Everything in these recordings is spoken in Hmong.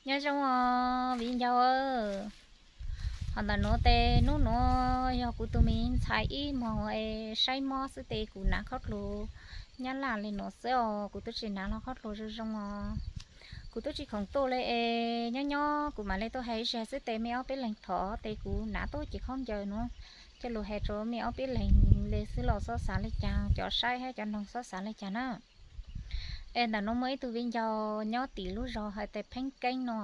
Nyob zoo os viv ncaus. Ho ntawm nuav tes nub nuav yog kuv tug me ntxhais ib hmos es saib mob xwb tes kuv nav khob dluag nyab laj le nuav xwb os, kuv tub tsi nav los khob dluag zoo zoo os. Kuv tub tsi khoom tuaj le es nyob nyob kuv mam le tuaj hais ib zag xwb tes mej ob peb leeg thov tes kuv nav tuaj ces khaub ncaws nuav coj lug hais rua mej ob peb leeg le xwb los xob xav le caag, cov saib hab cov noog xob xav le caag na. Es ntawm nuav muaj ib tug viv ncaus nyob tim lub zog hais tes Pheeb Keeb no,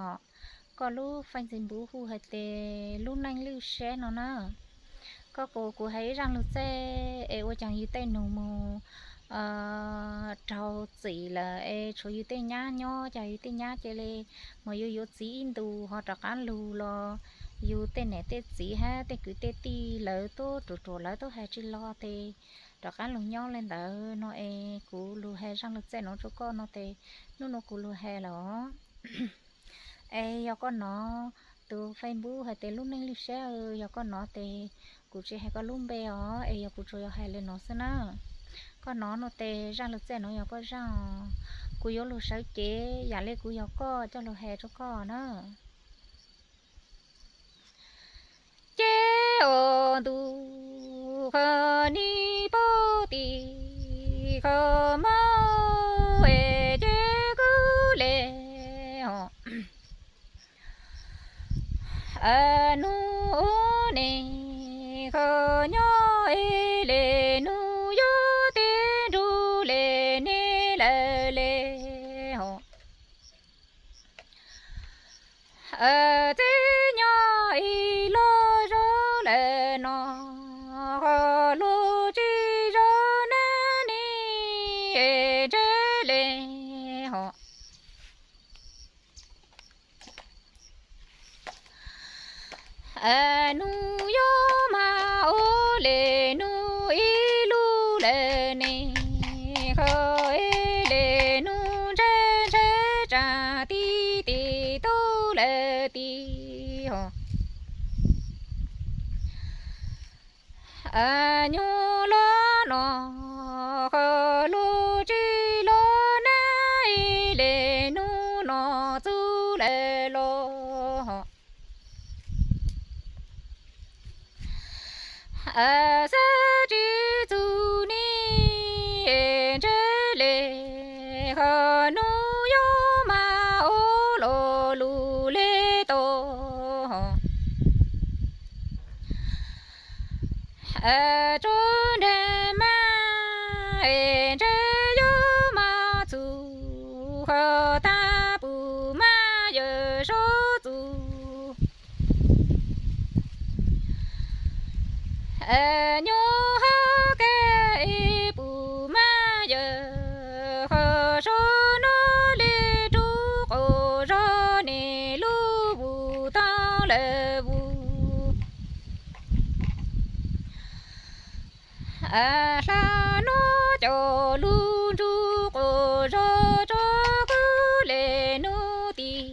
koj lub Facebook hu hais tes Lub Neej Lwj Siab no na. Koj kuas kuv hais ib zaj lug txij es ua caag yug tej nug moog raug txim lawm es tshuav yug tej nyab nyob, ces yug tej nyab cia le mas yug yuav txiv ib ntus ho rov qaab lug los yug tej niam tej txiv hab tej kwv tej tij lawv tub ruam ruam lawv tub hais tsi los tes rov qaab lug nyob le ntawd no es kuv lug hais zaj lug txij nuav rua koj no tes nub nuav kuv lug hais los es yog koj nov tus Facebook hais tes Lub Neej Lwj Siab, yog koj nov tes kuv tsi hais koj lub npe os es yog kuv tsuas yog hais le nuav xwb na. Koj nov no tes zaj lug txij nuav yog koj zaj, kuv yuav lug sawv cev yam le kuv yog koj coj lug hais rua koj na. Ces ua ntu qhov nig pog tim qhov muag es ces kuv le hos nub ua ne qhov nyob es le nub yuav teb nrug le ne lawm le hos txij nyob ib lub zog lawm no, qhov lub tsis zog nab ni ntshe le hos nub yuav mas ua le nub ib lub lawm ne, qhov es le nub ntshe ntshe tsam ti ti tub lawm ti hos nyuj lub no, qhov lub tsis lub nab le nub no txug lawm los xav tsis txug ni ntshe le, qhov nub yuav mas ua lo lus le tau hos tso nrag mas es ntshe yuav mas txug qhov tag pum mas yawm saub txug nyuj hab kag es pum mas yawm qhov saub nuav le rub qaum zog ne lub vus taag lawm vus hla nuav cov lug nrug qaum zog tso kub le nuav tim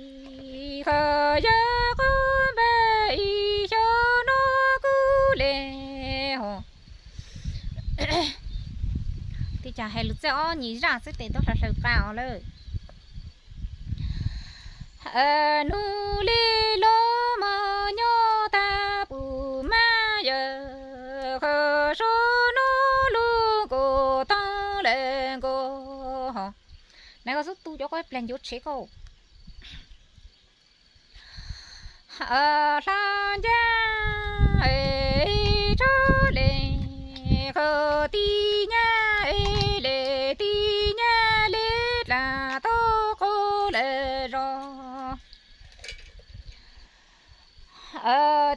qhov yawg qaub npawg ib xyoos nuav kub le hos Ua cas hais lus txij ob nyis zaj xwb tes tuab hlawv hlawv qas os lawm. Nub le los mas nyob tag pum mas yawm qhov saub nuav lug nkaus taag lawm nkaus hos. Nab koj xub tu cov koj plag ncuav tshev koj hla ncaj tso le, qhov tij nyab le tij nyab le dlaag tau qaug lawm zog.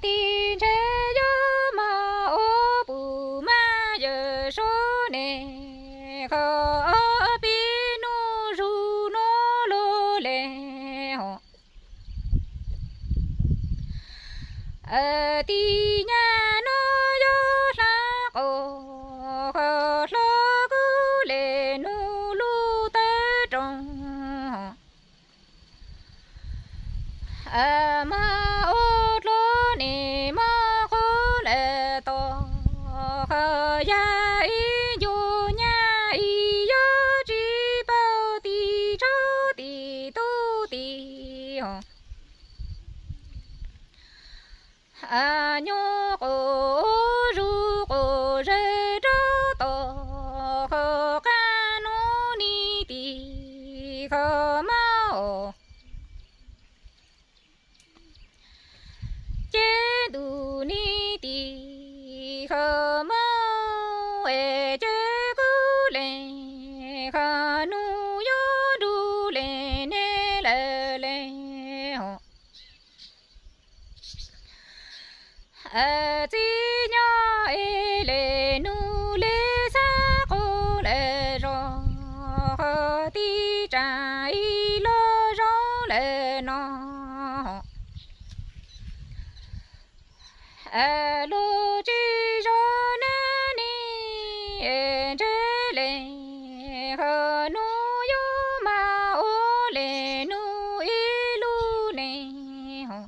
Tij ntshe yuav mas ua pum mas yawm saub ne, qhov ob peb nub zug nuav lug le hos. Tij nyab nuav yuav hla qaug, qhov hlob kub le nuav lub tawv roog. Mas ua dluag ne mas qaug lawm tod, qhov yag ib ncua nyab ib yuav tsis paub tim tsaug tim tub tim hos. Nyob quas ub zuj quas zawg rov tom, kho qab no ni tim kho mab os. Ces ntuj ni tim kho mab es ces kuv lees kho nus yuav nrug lees ne lawm lees os. Txiv nyob es lees nus le xav quas lawm zos, tib tsaam ib lub zoo lawm no. Luag tsis zov nab ni, ntshe lees kho nus yuav mas ua lees nus ib lub neej os.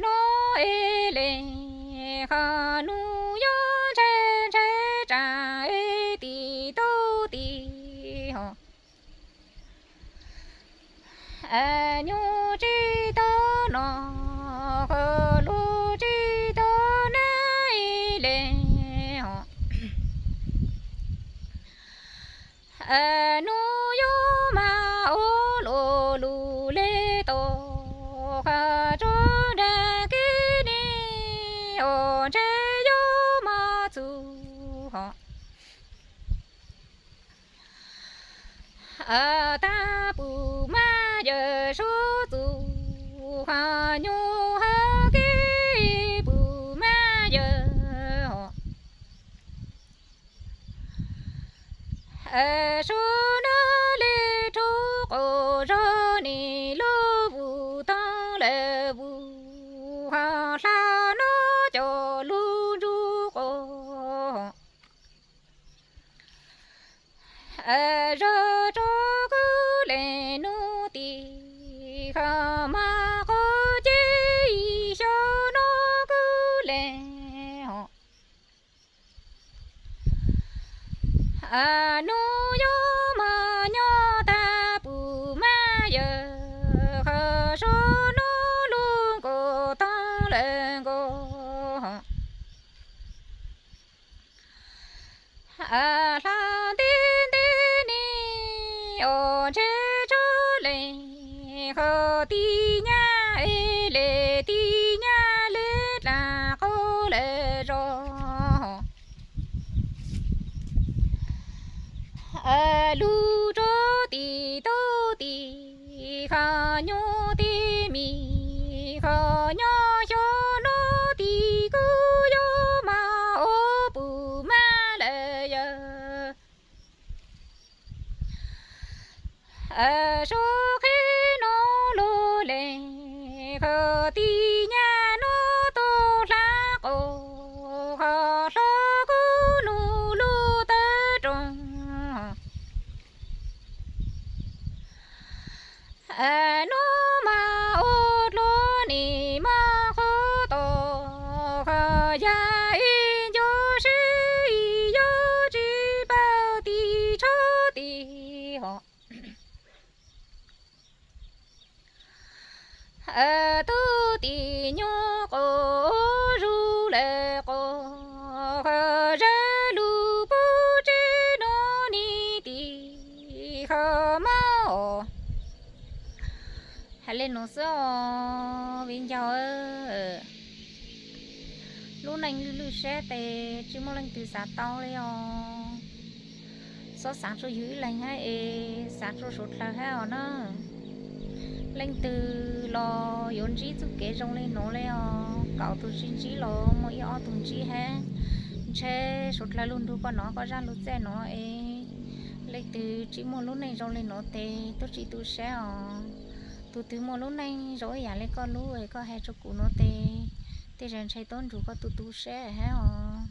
Nub es lees kho nus yuav ntshai ntshai tsaam es tim tub tim os. Nyuj tsis tau no, kho luag tsis tau nab es lees os. Nub yuav mas ua luag lus le tau, kho tso nrag kev ne os, ntshe yuav mas txug hos. Tag pum mab yawm suav txug, kho nyuj hawv kev pum mab yawm os. Suav nab le rhuv quas zog nim lub vus toog lawm vus, hla nub cov lug ntsug quas. Zog rov kuv lees nub tim kho mas quas ces ib xyoos no kuv lees os. Nub yuav mas nyob tag pum mab yawm, kho suav nub lug nkaus toog lawm nkaus. Hla ntev ntev ne os, ntshe tso lees kho tib nyab es lees tib nyab le dlaag quas lawm zog. Lug rua tim tub tim kho nyuj tib mis, kho nyob xyoo no tim kuv yuav mas ua pum mab lawm yawm. Suav qhib no lug lees kho tib nyab no tuaj hla quas, kho hlob kuv nug lub tawv roog. Nub mas ua dluag nim mas qhuav tom, kho yag ib ncua sib ib yuav tsis paub tim tshuav tim hos. Tub tim nyuj quas zuj lawm quas, kho zawg lug pub tsev no ni tim kho mab os. Hais le nuav xwb os viv ncaus. Lub neej lwj lwj siab tes tsis muaj leej twg xaav tau li os. Txhob xaav tsua yug ib leeg hab es xaav tsua suav dlawg hab os na. Leej twg los yuav ntsib txuj kev zoo le nuav le os, kaum tug tsis ntsib los muaj ib ob tug ntsib hab. Ntshe suav dlawg lug nrug koj nov koj zaj lug txij nuav es leej twg tsis muaj lub neej zoo le nuav tes tuab tsi tu sab os. Tug twg muaj lub neej zoo ib yaam le koj lub es koj has tsua kuv nuav tes, tej zag ntshe tuab nrug koj tu tu sab hab os.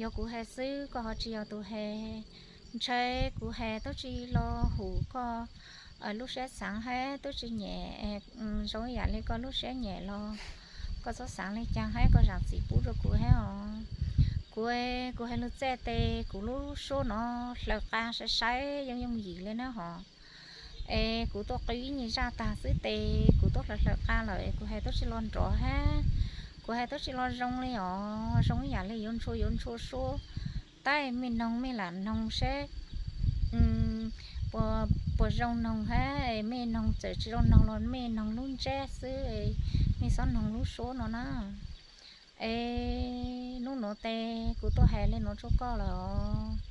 Yog kuv has xwb koj ho tsis yog tug has, ntshe kuv has tuab tsi los hum koj lub sab xaav hab tuab tsi nyam zoo ib yaam le koj lub sab nyam los koj txhob xaav le caag hab koj zaam txim pub rua kuv hab os. Kuv, kuv has lug txij tes kuv lub suab nuav hlaws qaa sai sai yooj yooj yim le na hos. Es kuv tuaj qw ib nyuag zaj tag xwb tes kuv tuaj hlawv hlawv qa lawm es kuv hais tuaj tsis los nrov hab, kuv hais tuaj tsis los zoo li os, zoo ib yam li yuav ntshua yuav ntshua suab, tab mej noog mej lam noog seb puas zoo noog hab, mej noog txawm tsis zoo noog los mej noog lub ntsab xwb, mej txhob noog lub suab no na. Es nub nuav tes kuv tuaj hais le nuav rua koj lawm os.